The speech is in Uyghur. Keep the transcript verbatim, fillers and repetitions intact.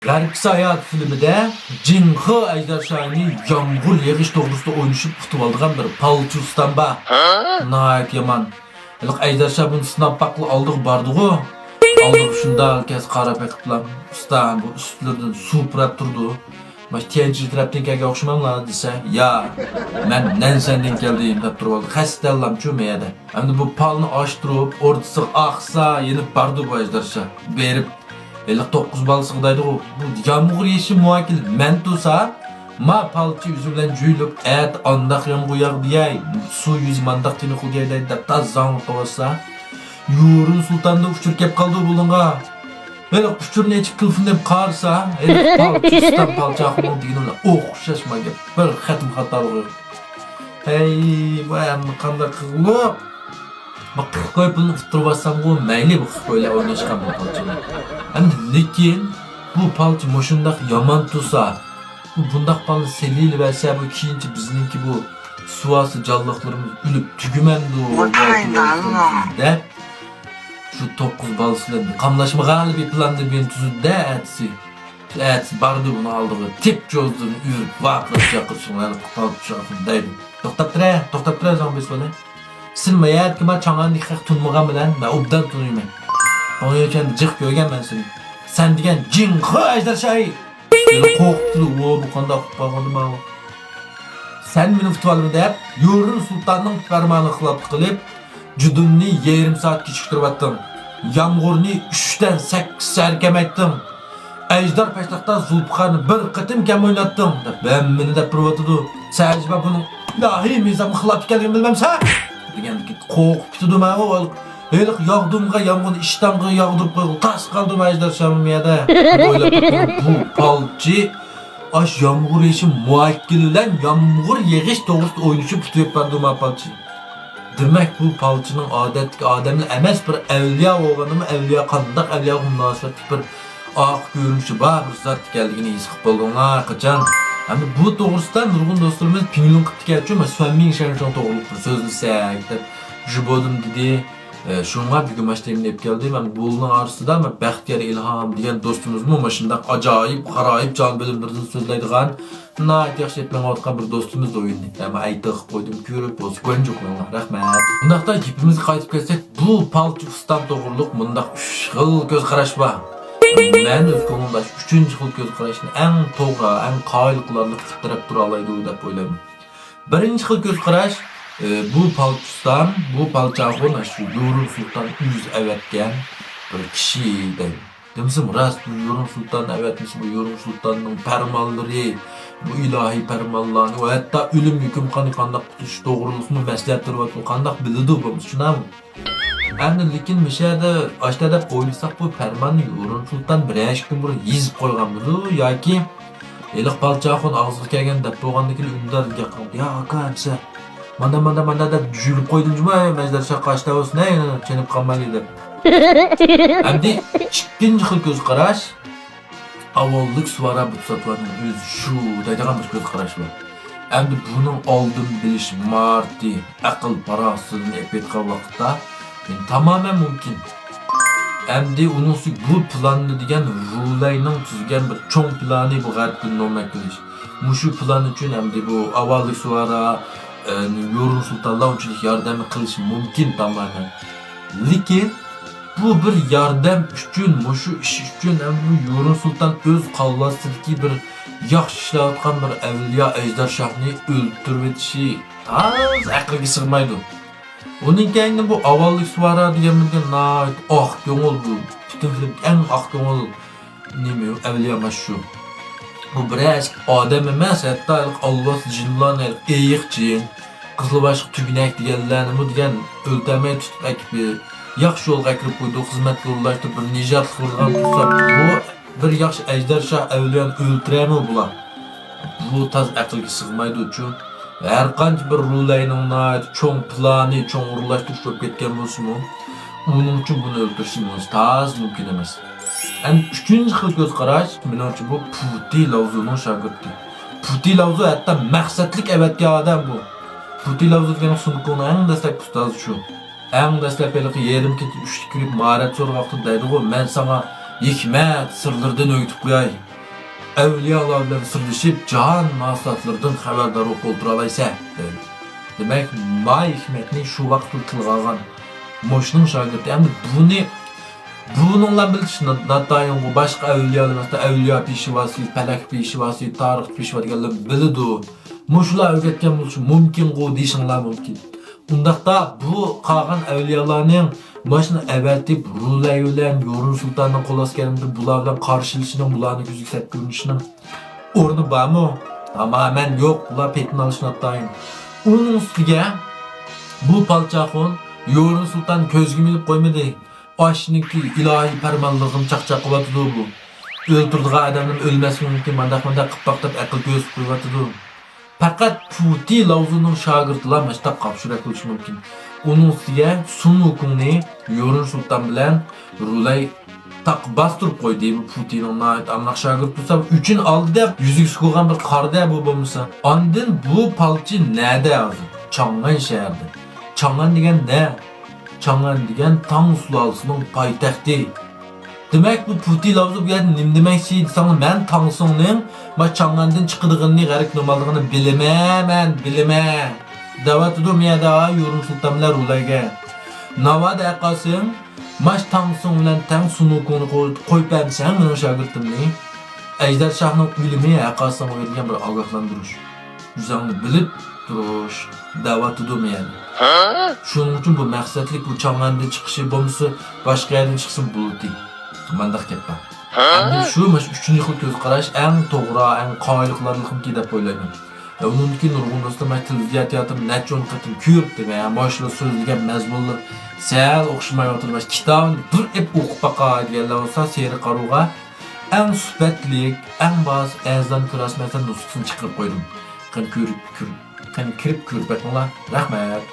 غەربكى ساياھەت فىلىمىدە جىڭخې ئەجدىھا شاھىنى يامغۇر يېغىش توغرىسىدا ئوينىشىپ ئۇتۇۋالىدىغان بىر پالچى ئۇستام بار. ناھايىتى يامان. ھېلىقى ئەجدىھا شاھ بۇنى سىناپ باققىلى ئالدىغا باردىغۇ. ئالدىغا شۇنداق كەس قاراپ بېقىپلا، ئۇستا، بۇ ئۈستلىرىدىن سۇ پۇراپ تۇرىدۇ. مانا تيەنشى تەرەپتىن كەلگەن ئوخشىماملا دېسە، يا، مەن نەنشەندىن كەلدىم دەپ تۇرۇۋالدى. خەستەنلامچۇ مەيەدە. ئەمدى بۇ پالنى ئاشتۇرۇپ، ئورتىسىغا ئاقسا يېنىپ باردى بۇ ئەجدىھا شاھ. بېرىپ، ھېلىقى توققۇز بالىسىغا دەيدىغۇ، بۇ يامغۇر يېشى مۇئەككىل مەن تۇرسا، ما پالچى ئۆزى بىلەن جۈيلۈك ئەتە ئانداق يامغۇر ياغدى يەي، سۇ يۈزى مانداق تىنىقىدۇ يەي دەپ تازا زاڭلىق قىلىۋاتسا، يۇرۇن سۇلتاندىن ئۇچۇر كەپ قالدى بۇنىڭغا. ھېلىقى ئۇچۇرنى ئېچىپ تېلېفون دەپ قارىسا، ھېلىقى پالچى ئۇستام پالچى ئاخۇننىڭ دېگىنى بىلەن ئوخشاش ما گەپ. بىر خېتىم خاتالىقى يوق. ھەي، بۇ ئەمدى قانداق قىلغۇلۇق؟ بۇ قىرىق كوي پۇلنى ئۇتتۇرۇۋاتسامغۇ مەيلى، بۇ قىرىق كويلار ئويناشقان بۇ پالچىنى. ئەمدى لېكىن بۇ پالچى مۇشۇنداق يامان تۇرسا، بۇ بۇنداق پالنى سېلىۋەرسە، بۇ كېيىنچە بىزنىڭكى بۇ سۇۋاسى جانلىقلىرىمىز ئۆلۈپ تۈگىمەمدۇ؟ دەپ، شۇ توققۇز بالىسى بىلەن قاملاشمىغانلا بىر پىلاننى بىر تۈزۈدى-دە ئەتىسى. ئەتىسى باردى بۇنىڭ ئالدىغا، تىپ چوزدىن ئۈرۈپ، ۋارقىراپ چاقىرسۇن، ھېلىقى پالچى ئاخۇن دەيدۇ. توختاپ تۇرە، توختاپ تۇرە، زاڭ بېسىۋالە. سىن ماياتكىما چاڭاندىكى خەق تونۇمىغان بىلەن مەن ئوبدان تونۇيمەن. ئۇنىڭ ئۈچۈن جىق كۆرگەن مەن سېنى. سەن دېگەن جىڭخې ئەجدىھا شاھى. مېنى قورقۇتتى، ۋو، بۇ قانداق قىلىپ قالغاندى ماۋۇ؟ سەن مېنى ئۇتۇۋالىمەن دەپ، يۇرۇن سۇلتاننىڭ پەرمانىغا خىلاپلىق قىلىپ، جۇدۇننى يېرىم سائەت كېچىكتۈرۈۋەتتىڭ. يامغۇرنى ئۈچتىن سەككىز سەھەر كەمەيتتىڭ. ئەجدار پەشتاقتا زۇلپىقارنى بىر قېتىم كەم ئويناتتىڭ، دەپ ھەممىنى دەپ تۇرۇۋاتىدۇ. سەن ئەجەبا بۇنىڭ ئىلاھىي مىزامغا خىلاپ ئىكەنلىكىنى بىلمەمسەن؟ دېگەندىكىن قورقۇپ كېتىدۇ ماۋۇ. ھېلىقى ياغدۇرمىغان يامغۇرنى ئىشتانغا ياغدۇرۇپ قويغىلى تاس قالدىمۇ ئەجدار شاھ بۇ يەردە؟ ئويلاپ بېقىڭ، بۇ پالچى ئاش يامغۇر يېشى مۇئەككىل بىلەن يامغۇر يېغىش توغرىسىدا ئوينىشىپ ئۇتۇپ بارىدۇ ما پالچى. دېمەك، بۇ پالچىنىڭ ئادەتتىكى ئادەملا ئەمەس، بىر ئەۋلىيا بولغاندىمۇ، ئەۋلىيا قانداق ئەۋلىياغا مۇناسىۋەتلىك بىر ئارقا كۆرۈنۈشى بار بىر زات ئىكەنلىكىنى ھېس قىلىپ بولدۇڭلار قاچان؟ ئەمدى بۇ توغرىسىدا نۇرغۇن دوستلىرىمىز پىڭلۇن قىپتىكەنچۇ، مەن سۈەنمىڭ شەنشۇڭ توغرۇلۇق بىر سۆزلىسەك دەپ، ژۇبودۇم دېدى. ئە، شۇڭا بۈگۈن مانا شۇ تېمىنى ئېلىپ كەلدىم. ھەم بۇلارنىڭ ئارىسىدا مەن بەختىيار ئىلھام دېگەن دوستىمىزمۇ مۇشۇنداق ئاجايىپ غارايىپ جان بۆلۈملىرىدىن سۆزلەيدىغان، ناھايىتى ياخشى ئېلىپ مېڭىۋاتقان بىر دوستىمىز ئويۇننى. ھەم ئەيتىغ قويدۇم كۆرۈپ بولسا كۆنجۈ قويۇڭلار. رەھمەت. ئۇنداقتا گېپىمىزگە قايتىپ كەلسەك، بۇ پالچى ئۇستام توغرۇلۇق مۇنداق ئۈچ خىل كۆز قاراش بار. مەن ئۆز كۆڭلۈمدە شۇ ئۈچىنچى خىل كۆز قاراشنى ئەڭ توغرا، ئەڭ قايىل قىلارلىق ئىككى تەرەپ تۇرالايدۇ دەپ ئويلايمەن. بىرىنچى خىل كۆز قاراش، ئى، بۇ پالچى ئۇستام، بۇ پالچى ئاخۇن، شۇ يۇرۇن سۇلتان ئۆزى ئەۋەتكەن بىر كىشى دەيدۇ. دېمىسىمۇ راست، بۇ يۇرۇن سۇلتان ئەۋەتمىسە، بۇ يۇرۇن سۇلتاننىڭ پەرمانلىرى، بۇ ئىلاھىي پەرمانلارنى، ۋە ھەتتا ئۆلۈم ھۆكۈم قانى قانداق تۇتۇش توغرۇلۇقمۇ مەسلىھەت بېرىۋاتىدۇ، قانداق بىلىدۇ بولمىسا، شۇنداقمۇ؟ ئەمدى لېكىن مۇشۇ يەردە ئاشتا دەپ ئويلىساق، بۇ پەرماننى يۇرۇن سۇلتان بىرەر ئىككى كۈن بۇرۇن يېزىپ قويغانمىدۇ ياكى ھېلىقى پالچى ئاخۇن ئاغزىغا كەلگەن دەپ بولغاندىن كېيىن ئۈندىدار گەپ قىلىپتۇ. يا ئاكا دېسە، مانا، مانا، مانا دەپ جۈيلۈپ قويدۇم جۇما، مەجدەر شاققا ئاشتا بولسۇن، ھەي، چېنىپ قالمايلى دەپ. ئەمدى ئىككىنچى خىل كۆز قاراش، ئاۋۋاللىق سۇۋارا بۇتساتۋانىڭ ئۆزى شۇ دەيدىغان بىر كۆز قاراش بار. ئەمدى بۇنىڭ ئالدىن بىلىش ماھارىتى، ئەقىل پاراسىتىدىن ئېلىپ ئېيتقان ۋاقىتتا، يەنى تامامەن مۇمكىن. ئەمدى ئۇنىڭ ئۈستىگە بۇ پىلاننى دېگەن رۇلەينىڭ تۈزگەن بىر چوڭ پىلانى بۇ غەربتىن نومەك قىلىش. مۇشۇ پىلان ئۈچۈن ئەمدى بۇ ئاۋۋاللىق سۇۋارا، ئە، يۇرۇن سۇلتانلار ئۇنچىلىك ياردەم قىلىشى مۇمكىن تامامەن. لېكىن بۇ بىر ياردەم ئۈچۈن، مۇشۇ ئىش ئۈچۈن ھەم بۇ يۇرۇن سۇلتان ئۆز قالۋاستىدىكى بىر ياخشى ئىشلەۋاتقان بىر ئەۋلىيا ئەجدار شاھنى ئۆلتۈرۈۋېتىشى تازا ئەقىلگە سىغمايدۇ. ئۇنىڭ كەينىدىن بۇ ئاۋۋاللىق سۇۋارا دېگەن بىر ناھايىتى ئاق كۆڭۈل، بۇ پۈتۈن فىلىمدىكى ئەڭ ئاق كۆڭۈل نېمە ئەۋلىيا مانا شۇ. بۇ بىرەر ئادەم ئەمەس، ھەتتا ئالۋاس جىنلارنى، ئېيىق جىن، قىزىلباشلىق تۈگىنەك دېگەنلەرنىمۇ دېگەن ئۆلتۈرمەي تۇتۇپ ئەكىپ، ياخشى يولغا ئەكىرىپ قويدۇق، خىزمەتكە ئورۇنلاشتۇرۇپ، بىر نىجاتلىق قىلىدىغان تۇرسا، بۇ بىر ياخشى ئەجدەر شاھ ئەۋلىيانى ئۆلتۈرەرمۇ بۇلار؟ بۇ تاز ئەقىلگە سىغمايدۇچۇ. ھەرقانچە بىر رۇلەينىڭ ناھايىتى چوڭ پىلانى، چوڭ ئورۇنلاشتۇرۇش بولۇپ كەتكەن بولسىمۇ، ئۇنىڭ ئۈچۈن بۇنى ئۆلتۈرۈشى تاز مۇمكىن ئەمەس. ئەمدى ئۈچىنچى خىل كۆز قاراش، مېنىڭچە بۇ پۇتى لاۋزۇنىڭ شاگىرتى. پۇتى لاۋزۇ ھەتتا مەقسەتلىك ئەۋەتكەن ئادەم بۇ. پۇتى لاۋزۇ دېگەن سۇن ۋۇكۇڭنىڭ ئەڭ دەسلەپكى ئۇستازى شۇ. ئەڭ دەسلەپ ھېلىقى يېرىم كېچە ئۈچتە كىرىپ ماھارەت سورىغان ۋاقتىدا دەيدىغۇ، مەن ساڭا ھېكمەت سىرلىرىدىن ئۆگىتىپ قوياي. ئەۋلىيالار بىلەن سىرلىشىپ، جان ناسىھەتلىرىدىن خەۋەردار بولۇپ ئولتۇرالايسەن، دېدى. دېمەك، ما ھېكمەتنى شۇ ۋاقىتتا تىلغا ئالغان مۇشۇنىڭ شاگىرتى. ئەمدى بۇنى، بۇنىڭ بىلەن بىلىش ناتايىنغۇ، باشقا ئەۋلىيالار، مەسىلەن، ئەۋلىيا پېشىۋاسى، پەلەك پېشىۋاسى، تارىخ پېشىۋا دېگەنلەر بىلىدۇ. مۇشۇلار ئۆگەتكەن بولۇشى مۇمكىنغۇ دېيىشىڭلار مۇمكىن. ئۇنداقتا بۇ قالغان ئەۋلىيالارنىڭ ماشىنا ئەۋەتىپ، رۇلەي بىلەن يورۇن سۇلتاننىڭ قول ئەسكەرلىرى بۇلار بىلەن قارشىلىشىنىڭ، بۇلارنى كۆزگە سەت كۆرۈنۈشىنىڭ ئورنى بارمۇ؟ تامامەن يوق، بۇلار پېتىنى ئالىشى ناتايىن. ئۇنىڭ ئۈستىگە بۇ پالچاخۇن يورۇن سۇلتان كۆزگە ئىلىپ قويمىدى. ئاشنىڭكى ئىلاھىي پەرمانلىرىغىمۇ چاقچاق قىلىۋاتىدۇ بۇ. ئۆلتۈرىدىغان ئادەمنىمۇ ئۆلمەسلىكى مۇمكىن، مانداق مانداق قىپپاقلاپ ئەقىل كۆرسىتىپ قويۇۋاتىدۇ. پەقەت پۇتى لاۋزۇنىڭ شاگىرتىلا ماشتاق قاپشۇرەك بولۇشى مۇمكىن. ئۇنىڭ ئۈستىگە سۇن ۋۇكۇڭنى يورۇن سۇلتان بىلەن رۇلەي تاققا باستۇرۇپ قويدى. بۇ پۇتىنىڭ ناھايىتى ئامراق شاگىرتى بولسا، ئۆچىنى ئالدى دەپ يۈزىگە سۇقۇغان بىر قارىدە بۇ بولمىسا. ئاندىن بۇ پالچى نەدە ھازىر؟ چاڭئەن شەھىرىدە. چاڭئەن دېگەن نە؟ چاڭئەن دېگەن تاڭ سۇلالىسىنىڭ پايتەختى. دېمەك، بۇ پۇتى لاۋزۇ بۇ يەردە نېمە دېمەكچى دېسەڭلار، مەن تاڭسۇڭنىڭ ما چاڭئەندىن چىقىدىغىنىنى، غەرق نورماللىقىنى بىلىمەن، مەن بىلىمەن، دەۋاتىدۇ مۇ يەردە يورۇن سۇلتان بىلەن رۇلەيگە. ناۋادا ئەقاسىڭ، ماش تاڭسۇڭ بىلەن تەڭ سۇنۇكۇڭنى قوي-، قويۇپ بەرمىسەڭ مېنىڭ شاگىرتىمنى، ئەجدەر شاھنىڭ ئۆلۈمى ئەقاسىڭغا بېرىلگەن بىر ئاگاھلاندۇرۇش. ئۆزۈڭنى بىلىپ تۇرۇش، دەۋاتىدۇ مەن. شۇنىڭ ئۈچۈن بۇ مەقسەتلىك بۇ چاڭئەندىن چىقىشى بولمىسا، باشقا يەردىن چىقسا بولدى. مانداق گەپ بار. ئەمدى شۇ، ماش ئۈچىنچى خىل كۆز قاراش ئەڭ توغرا، ئەڭ قايىل قىلارلىقمىكى دەپ ئويلايمەن. ئۇنىڭدىن كېيىن نۇرغۇن دوستلار ماش تېلېۋىزىيە تىياتىرىنى نەچچە ئون قېتىم كۆرۈپ دېمە، ماشۇلار سۆزلىگەن مەزمۇنلار سەل ئوخشىمايۋاتىدۇ، ماش كىتابىنى بىر ئېپ ئوقۇپ باقاي دېگەنلەر بولسا، سېرى قارۇغا ئەڭ سۈپەتلىك، ئەڭ باھاسى ئەرزان كىراسمەسەن نۇسخىسىنى چىقىرىپ قويدۇم. قېنى كۆرۈپ، كۆرۈپ، قېنى كىرىپ كۆرۈپ بېقىڭلار. رەھمەت.